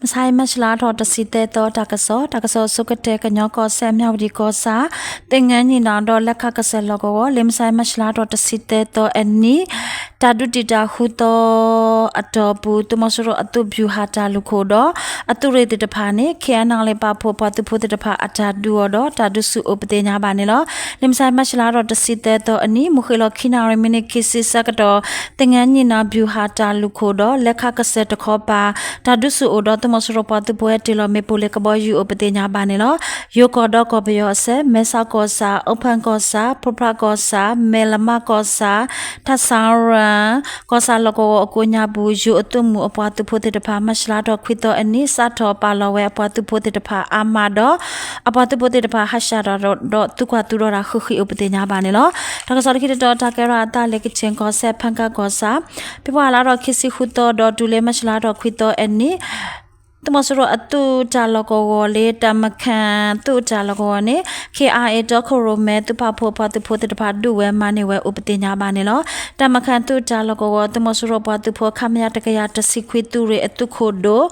လၢမုၢ်ဆါအံၤ မၢ်ၡလါထီၣ်တဆံသၢသီ တၢ်ကစီၣ်, တၢ်ကစီၣ်အဆိကတၢၢ် ကညီကီၢ်စဲၣ် မၠၣ်ဝတံၣ်ကီၢ်ဆၣ် သင်္ဃန်းညီနောင် ဒီးလဲခါကစၢၢ်လီၢ်ကဝီၤ, လၢမုၢ်ဆါအံၤ မၢ်ၡလါထီၣ်တဆံသၢသီအနံၤ တၢ်ဒုးတံာ်တာ်ဃုသီအတီၢ်ပူၤ သုးမီၤစိရိၤအသုးဗျူဟာတၢ်လုၢ်ခိၣ်ဒီး အသုးရ့ၣ်သ့ၣ်တဖၣ်န့ၣ် ခ့ၣ်အဲၣ်ယူၣ် ပာ်ဖှိၣ်အပှၤသုးဖိသ့ၣ်တဖၣ်အတၢ်ဒုးအီၤဒီး တၢ်ဒုးဆူၣ်အိၣ်ပသ့ၣ်ညါဘၣ်န့ၣ်လီၤ. လၢမုၢ်ဆါအံၤ မၢ်ၡလါထီၣ်တဆံသၢသီအနံၤ မုၢ်ဃ့ၢ်လီၤခံနၣ်ရံၣ် မံးနံးခံဆံဆၢကတီၢ် သင်္ဃန်းညီနောင် ဗျူဟာတၢ်လုၢ်ခိၣ်ဒီး လဲခါကစၢၢ်တခီပၤ တၢ်ဒုးဆူၣ်အိၣ်ဒီး သုးမီၤစိရိၤပှၤသုးဖိဟဲတ့ၢ်လီၤမ့ၣ်ပိၢ်လၢကဘီယူၤအိၣ်ပသ့ၣ်ညါဘၣ်န့ၣ်လီၤ. ယိၤကီၢ်ဒီးကီၢ်ပယီၤအစဲး မဲဆီးကီၢ်ဆၣ်, အိၣ်ဖၢၣ်ကီၢ်ဆၣ်, ဖျိးဖျါကီၢ်ဆၣ်, မဲၣ်လမးကီၢ်ဆၣ်, ထၣ်ဆၣ်ရၣ် ကီၢ်ဆၣ်လီၢ်ကဝီၤအကိးညါပူၤ ယိၤအသုးမုၢ်အပှၤသုးဖိသ့ၣ်တဖၣ် မၢ်ၡလါထီၣ်ခွံသီအနံၤ စးထီၣ်ပာ်လီၤဝဲအပှၤသုးဖိသ့ၣ်တဖၣ်အါမးဒီး အပှၤသုးဖိသ့ၣ်တဖၣ်ဟးဆှဲးဒီး ဒီးသူၣ်ကွၢ်သူၣ်ဒီးတၢ်ဃံးဃံးအိၣ်ပသ့ၣ်ညါဘၣ်န့ၣ်လီၤ. တၢ်ကစီၣ်လၢခံတတီၤ တၢ်ကဲထီၣ်အသးလၢ ကခၠ့ၣ်ကီၢ်စဲၣ် ဖၣ်ကၣ်ကီၢ်ဆၣ် ဖ့ၤဘြူၤအါလါထီၣ်ခံဆံဃုသီ ဒီးတုၤလၢမၢ်ၡလါထီၣ်ခွံသီအနံၤ သုးမီၤစိရိၤအသုးတၢ်လီၢ်ကဝီၤလၢ တၢ်မခၣ်သုးတၢ်လီၢ်ကဝီၤန့ၣ် ခ့ၣ်အဲၣ်ယူၣ် တီခိၣ်ရိၣ်မဲ သုးပာ်ဖှိၣ်အပှၤသုးဖိသ့ၣ်တဖၣ် ဒုးဝဲမၤန့ၢ်ဝဲအိၣ်ပသ့ၣ်ညါဘၣ်န့ၣ်လီၤ. တၢ်မခၣ်သုးတၢ်လီၢ်ကဝီၤ သုးမီၤစိရိၤပှၤသုးဖိ ခမရ တကယၤတဆံခွံ သုးရ့ၣ်အသုးခိၣ်ဒိၣ်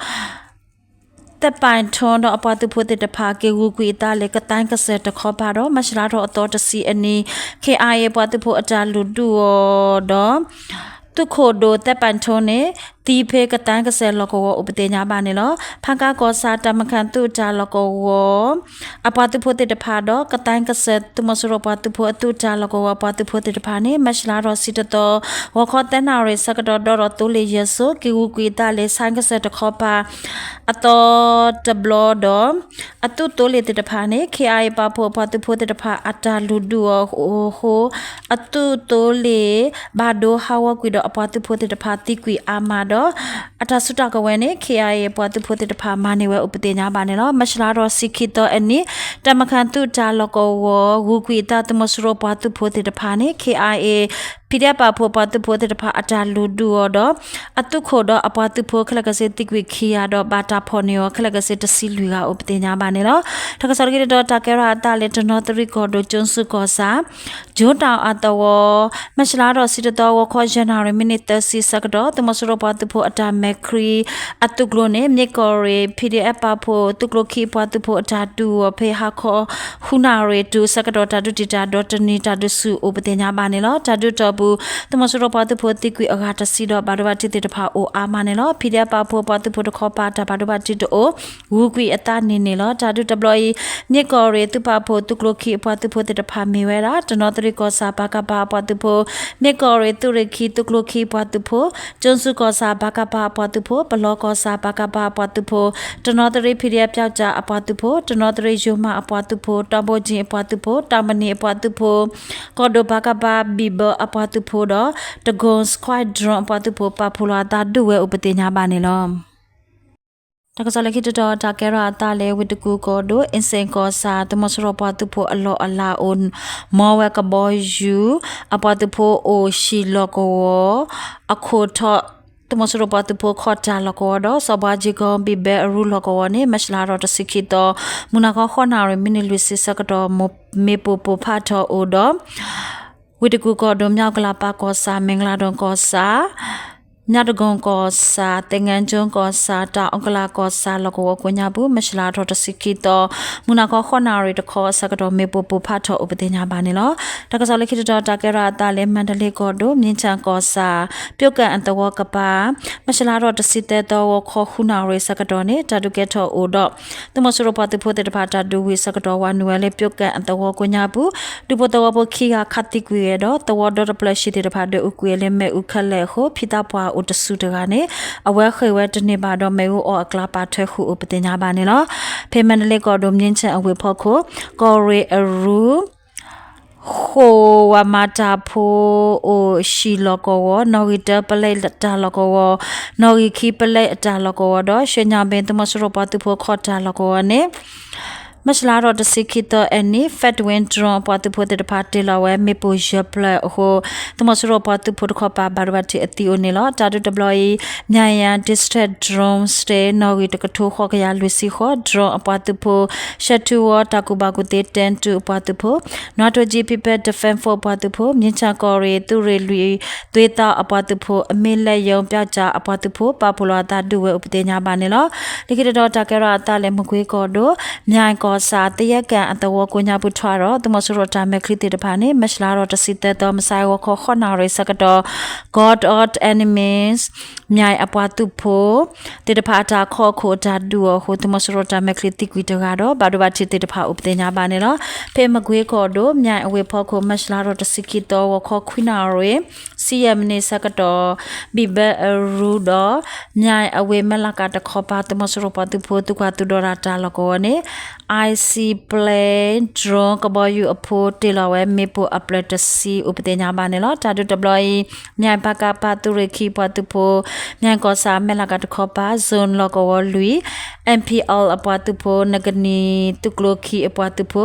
သဲးပၣ်ထိဒီးအပှၤသုးဖိသ့ၣ်တဖၣ် က့ၤဂုာ်ကွံာ်အသးလၢ ကသါကစၢၢ်တခီပၤဒီး မၢ်ၡလါထီၣ်အသီတဆံအနံၤ ခ့ၣ်အဲၣ်ယူၣ် အပှၤသုးဖိအတၢ်လုၢ်ဒုးအီၤဒီး သုးခိၣ်ဒိၣ်သဲးပၣ်ထိန့ၣ် သံဖဲကသါကစၢၢ်လီၢ်ကဝီၤအိၣ်ပသ့ၣ်ညါဘၣ်န့ၣ်လီၤ. ဖၣ်ကၣ်ကီၢ်ဆၣ် တၢ်မခၣ်သုးတၢ်လီၢ်ကဝီၤ အပှၤသုးဖိသ့ၣ်တဖၣ်ဒီး ကသါကစၢၢ် သုးမီၤစိရိၤပှၤသုးဖိအသုးတၢ်လီၢ်ကဝီၤအပှၤသုးဖိသ့ၣ်တဖၣ်န့ၣ် မၢ်ၡလါထီၣ်ဆံတသီ ဂီၤခီသၢနၣ်ရံၣ်ဆၢကတီၢ် ဒီးဒီးသိလ့ၣ်ယဲၢ်စိ က့ၤဂုာ်ကွံာ်အသးလၢ သါကစၢၢ်တခီပၤ အသီတဘျီဒီး အသုးသိလ့ၣ်သ့ၣ်တဖၣ်န့ၣ် ခ့ၣ်အဲၣ်ယူၣ် ပာ်ဖှိၣ်အပှၤသုးဖိသ့ၣ်တဖၣ်အတၢ်လုၢ်ဒုးအီၤအဃိ အသုးသိလ့ၣ်ဘၣ်ဒိဟးဂီၤကွံာ်ဒီးအပှၤသုးဖိသ့ၣ်တဖၣ်သံကွံာ်အါမးဒီး အတၢ်စုတၢ်ကဝဲၤန့ၣ် ခ့ၣ်အဲၣ်ယူၣ် အပှၤသုးဖိသ့ၣ်တဖၣ်မၤန့ၢ်ဝဲအိၣ်ပသ့ၣ်ညါဘၣ်န့ၣ်လီၤ. မၢ်ၡလါထီၣ်ဆံခံသီအနံၤ တၢ်မခၣ်သုးတၢ်လီၢ်ကဝီၤ ဂုာ်ကွံာ်အသးသုးမီၤစိရိၤပှၤသုးဖိသ့ၣ်တဖၣ်န့ၣ် ခ့ၣ်အဲၣ်ယူၣ် PDF ပာ်ဖှိၣ်အပှၤသုးဖိသ့ၣ်တဖၣ်အတၢ်လုၢ်ဒုးအီၤဒီး အသုးခိၣ်ဒီးအပှၤသုးဖိခဲလၢာ်ခဲဆ့သံကွံာ်ခံဂၤဒီး ဘၣ်တၢ်ဖီၣ်န့ၢ်အီၤခဲလၢာ်ခဲဆ့တဆံလွံၢ်ဂၤအိၣ်ပသ့ၣ်ညါဘၣ်န့ၣ်လီၤ. တၢ်ကစီၣ်လၢခံတတီၤ တၢ်ကဲထီၣ်အသးလၢ တနီသရံၣ်ကီၢ်ဒိၣ် ကၠိစူကီၢ်ဆၣ် ကၠိတၢ်အသဝီ မၢ်ၡလါထီၣ်ဆံတသီ ဂီၤခီယဲၢ်နၣ်ရံၣ် မံးနံးသၢဆံဆၢကတီၢ် သုးမီၤစိရိၤပှၤသုးဖိအတၢ်မဲာ်ချံအသုးကျိၤန့ၣ် မ့ၢ်ကီၢ်ရ့ၣ် PDF ပာ်ဖှိၣ်သုးကျိၤခံအပှၤသုးဖိအတၢ်ဒုးအီၤဖဲဟါခီ ဃုနၣ်ရံၣ်တုၤဆၢကတီၢ် တၢ်ဒုးတံာ်တာ်ဒီးတနံၤတၢ်ဒုးဆူၣ်အိၣ်ပသ့ၣ်ညါဘၣ်န့ၣ်လီၤ. တၢ်ဒုးတီၢ်ပူၤ သုးမီၤစိရိၤပှၤသုးဖိသံကွံာ်အဂၤတဆံဒီး ဘၣ်ဒိဘၣ်ထံးသ့ၣ်တဖၣ်အိၣ်အါမးန့ၣ်လီၤ. PDF ပာ်ဖှိၣ်ပှၤသုးဖိတခီပၤ တၢ်ဘၣ်ဒိဘၣ်ထံးတအိၣ် ဂုာ်ကွံာ်အသးန့ၣ်န့ၣ်လီၤ. တၢ်ဒုးတဘျီအံၤ မ့ၢ်ကီၢ်ရ့ၣ်သုးပာ်ဖှိၣ်သုးကျိၤခံအပှၤသုးဖိသ့ၣ်တဖၣ်မ့ၢ်ဝဲဒၣ် တနီသရံၣ်ကီၢ်ဆၣ် ပကဖ အပှၤသုးဖိ, မ့ၢ်ကီၢ်ရ့ၣ်သုးရ့ၣ်ခံသုးကျိၤခံအပှၤသုးဖိ, ကၠိစူကီၢ်ဆၣ် ပကဖ အပှၤသုးဖိ, ပလီကီၢ်ဆၣ် ပကဖ အပှၤသုးဖိ, တနီသရံၣ် PDF ပျောက်ကျား အပှၤသုးဖိ, တနီသရံၣ်ယိၤမးအပှၤသုးဖိ, တောင်ပေါ်ကြီး အပှၤသုးဖိ, တောင်မဏိ အပှၤသုးဖိ, ကီၢ်ဒိၣ် ပကဖ ဘံၣ်ဘၢ အပှၤသုးဖိဒီး တကိၣ် Squadron အပှၤသုးဖိ ပာ်ဖှိၣ်လီၤအသးဒုးဝဲအိၣ်ပသ့ၣ်ညါဘၣ်န့ၣ်လီၤ. တၢ်ကစီၣ်လၢခံတတီၤ တၢ်ကဲထီၣ်အသးလၢ ဝ့ၢ်တကူၣ်ကီၢ်ဒိၣ် အ့စ့ၣ်ကီၢ်ဆၣ် သုးမီၤစိရိၤပှၤသုးဖိအလီၢ်အလၤအိၣ် မ်ဝဲကဘီယူၤ အပှၤသုးဖိအိၣ်ဟံၣ်လီၢ်ကဝီၤ အခိၣ်ထီၣ် သုးမီၤစိရိၤပှၤသုးဖိခီၣ်တၢ်လီၢ်ကဝီၤဒီး စီၤဘှါကၠံကီၢ် ဘံၣ်ဘဲအရူလီၢ်ကဝီၤန့ၣ် မၢ်ၡလါထီၣ်တဆံခံသီ မုၢ်နၤခီဃိးနၣ်ရံၣ် မံးနံးလွံၢ်ဆံဆၢကတီၢ် မ့ၣ်ပိၢ်ပိၢ်ဖးထီၣ်အိၣ်ဒီး ဝ့ၢ်တကူၣ်ကီၢ်ဒိၣ် မၠိကလၢပၢ်ကီၢ်ဆၣ် မ့ၣ်ကလၤဒိၣ်ကီၢ်ဆၣ် မၠၣ်တကိၣ်ကီၢ်ဆၣ် သင်္ဃန်းကၠိကီၢ်ဆၣ် တၢ်အီကလးကီၢ်ဆၣ်လီၢ်ကဝီၤကိးညါပူၤ မၢ်ၡလါထီၣ်တဆံခံသီ မုၢ်နၤခီဃိးနၣ်ရံၣ်တခီအဆၢကတီၢ် မ့ၣ်ပိၢ်ပိၢ်ဖးထီၣ်အိၣ်ပသ့ၣ်ညါဘၣ်န့ၣ်လီၤ. တၢ်ကစီၣ်လၢခံတတီၤ တၢ်ကဲထီၣ်အသးလၢ မၣ်တလ့ကီၢ်ဒိၣ် မြင်းခြံကီၢ်ဆၣ် ပျိကၣ်အသဝီကပၤ မၢ်ၡလါထီၣ်တဆံသၢသီ ဂီၤခီဃုနၣ်ရံၣ်ဆၢကတီၢ်န့ၣ် တၢ်ဒုးကဲထီၣ်အိၣ်ဒီး သုးမီၤစိရိၤပှၤသုးဖိသ့ၣ်တဖၣ်တၢ်ဒုးဝံၤဆၢကတီၢ် ဝးနုာ်ဝဲလၢပျိကၣ်အသဝီကိးညါပူၤ ဒူဖိသဝီဖိခံဂၤခးသံကွံာ်ဝဲဒီး သဝီဒီတဖျၢၣ်ဆံးသ့ၣ်တဖၣ် ဒွဲၣ်အူကွံာ်လၢမ့ၣ်အူခဲလၢာ်အဃိ ဖံသးပှၢ်အိၣ်တဆူၣ်တဂၤန့ၣ် အဝဲဃ့ၢ်ဝဲတန့ၢ်ဘၣ်ဒီး မ့ၣ်အူအီၣ်အကျါပာ်ထွဲဃုာ်အိၣ်ပသ့ၣ်ညါဘၣ်န့ၣ်လီၤ. ဖဲမၣ်တလ့ကီၢ်ဒိၣ် မြင်းခြံအဝ့ၢ်ဖီခိၣ် ကီၢ်ရ့ၣ်အရူ ဃိၣ်ဝးမၤတၢ်ဖိအိၣ်ဟံၣ်လီၢ်ကဝီၤ နီၣ်ဂံၢ်တၢပလဲအတၢ်လီၢ်ကဝီၤ နီၣ်ဂံၢ်ခံပလဲအတၢ်လီၢ်ကဝီၤဒီး ရွှေညောင်ပင် သုးမီၤစိရိၤပှၤသုးဖိခီၣ်တၢ်လီၢ်ကဝီၤန့ၣ် မၢ်ၡလါထီၣ်တဆံခံသီအနံၤ Fedwin drone အပှၤသုးဖိသ့ၣ်တဖၣ်တ့ၢ်လီၤဝဲမ့ၣ်ပိၢ်ယဲၢ်ဖျၢၣ်အဃိ သုးမီၤစိရိၤပှၤသုးဖိတခီပၤ ဘၣ်ဒိဘၣ်ထံးအသံအိၣ်န့ၣ်လီၤ. တၢ်ဒုးတဘျီအံၤ Myaing District Drone State နီၣ်ဂံၢ်တကထိဃိးကယၤလွံၢ်ဆံဃိး drone အပှၤသုးဖိ ရှဲထူဝီတၢ်ကူၣ်ဘၣ်ကူၣ်သ့ တၢတူၣ်အပှၤသုးဖိ နွါထိကၠံ People Defense Force အပှၤသုးဖိ မြင်းခြံကီၢ်ရ့ၣ် သုးရ့ၣ်လွံၢ် သွ့သီအပှၤသုးဖိ အမ့ၢ်လဲၤယုံပျောက်ကျား အပှၤသုးဖိ ပာ်ဖှိၣ်လီၤအသးဒုးဝဲအိၣ်ပသ့ၣ်ညါဘၣ်န့ၣ်လီၤ. လၢခံတတီၤ တၢ်ကဲထီၣ်အသးလၢမုၢ်ကွ့ကီၢ်ဒိၣ် မၠဲၣ်ကီၢ်ဆၣ် သယဲကၣ်အသဝီကိးညါပူၤထွဲဒီး သုးမီၤစိရိၤတၢ်မဲာ်ချံသ့ၣ်တဖၣ်န့ၣ် မၢ်ၡလါထီၣ်တဆံသၢသီ မုၢ်ဆါအဂီၤခီ ဃိးနၣ်ရံၣ်ဆၢကတီၢ် God of Enemies မၠဲၣ်အပှၤသုးဖိ သ့ၣ်တဖၣ်အတၢ်ခီခိၣ်အတၢ်ဒုးအီၤအဃိ သုးမီၤစိရိၤတၢ်မဲာ်ချံသံကွံာ်တဂၤဒီး ဘၣ်ဒိဘၣ်ထံးသ့ၣ်တဖၣ်အိၣ်ပသ့ၣ်ညါဘၣ်န့ၣ်လီၤ. ဖဲမကွ့ကီၢ်ဒိၣ် မၠဲၣ်အဝ့ၢ်ဖီခိၣ် မၢ်ၡလါထီၣ်တဆံခံသီ ဂီၤခီခွံနၣ်ရံၣ် ဆံယဲၢ်မံးနံးဆၢကတီၢ် ဘံၣ်ဘဲအရူဒီး မၠဲၣ်အဝ့ၢ်မဲၢ်လးကးတခီပၤ သုးမီၤစိရိၤပှၤသုးဖိ သုးကွၢ်သုးဒီတၢ်တၢ်လီၢ်ကဝီၤန့ၣ် I C plane drone ကဘီယူၤအဖိတ့ၢ်လီၤဝဲမ့ၣ်ပိၢ်အဖျၢၣ်တဆံအိၣ်ပသ့ၣ်ညါဘၣ်န့ၣ်လီၤ. တၢ်ဒုးတဘျီအံၤ မၠဲၣ်ပကဖ သုးရ့ၣ်ခံပှၤသုးဖိ မၠဲၣ်ကီၢ်ဆၣ် မဲၢ်လးကးတခီပၤ zone လီၢ်ကဝီၤလွံၢ် M P L အပှၤသုးဖိ နကနံၤသုးကျိခံအပှၤသုးဖိ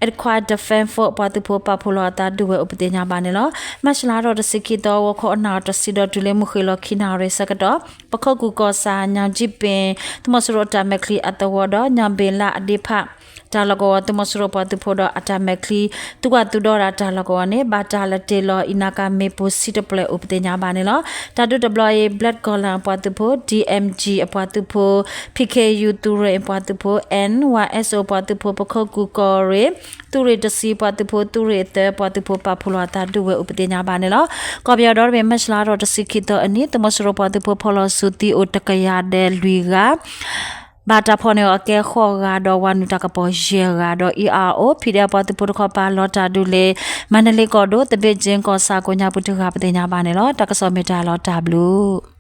Equine Defense Force အပှၤသုးဖိ ပာ်ဖှိၣ်လီၤအသးဒုးဝဲအိၣ်ပသ့ၣ်ညါဘၣ်န့ၣ်လီၤ. မၢ်ၡလါထီၣ်တဆံခံသီ ဂီၤခီအနၣ်ရံၣ်တဆံဒီးတုၤလၢမုၢ်ဃ့ၢ်လီၤခံနၣ်ရံၣ်ဆၢကတီၢ် ပခိၣ်ကူၣ်ကီၢ်ဆၣ် ညၣ်ကၠံပ့ၣ် သုးမီၤစိရိၤအတၢ်မဲာ်ချံအသဝီဒီး ညၣ်ဘ့ၣ်လးအဒ့ဖး တၢ်လီၢ်ကဝီၤ သုးမီၤစိရိၤပှၤသုးဖိဒီးအတၢ်မဲာ်ချံ သုးကွၢ်သုးဒီတၢ်တၢ်လီၢ်ကဝီၤန့ၣ် ဘၣ်တၢ်လဲၤတ့ၢ်လီၤအံၤနာ်က့ မ့ၣ်ပိၢ်ဆံတဖျၢၣ်အိၣ်ပသ့ၣ်ညါဘၣ်န့ၣ်လီၤ. တၢ်ဒုးတဘျီအံၤ Black Golan အပှၤသုးဖိ D M G အပှၤသုးဖိ P K U သုးရ့ၣ်အပှၤသုးဖိ N Y S O အပှၤသုးဖိ ပခိၣ်ကူၣ်ကီၢ်ရ့ၣ် သုးရ့ၣ်တဆံပှၤသုးဖိ သုးရ့ၣ်အသၢပှၤသုးဖိ ပာ်ဖှိၣ်လီၤအသးဒုးဝဲအိၣ်ပသ့ၣ်ညါဘၣ်န့ၣ်လီၤ. ကီၢ်ပယီၤဒီတဘ့ၣ် မၢ်ၡလါထီၣ်တဆံခံသီအနံၤ သုးမီၤစိရိၤပှၤသုးဖိ ဖီၣ်လီၤစူၤသံအိၣ်တကယၤဒီးလွံၢ်ဂၤ ဘၣ်တၢ်ဖီၣ်န့ၢ်အီၤအကဲဃိးဂၤဒီး ဝၤနုာ်တၢ်ကပီၤယဲၢ်ဂၤဒီး E R O P D F ပှၤသုးဖိတခီပၤ လီၤတၢ်ဒုးလၢ မါနလ့ကီၢ်ဒိၣ် သဘ့ၣ်ကၠ့ကီၢ်ဆၣ်ကိးညါပူၤတဂၤပသ့ၣ်ညါဘၣ်န့ၣ်လီၤ. တၢ်ကစီၣ်မ့ၢ်တၢ်လီၤတၢ်ဘျုး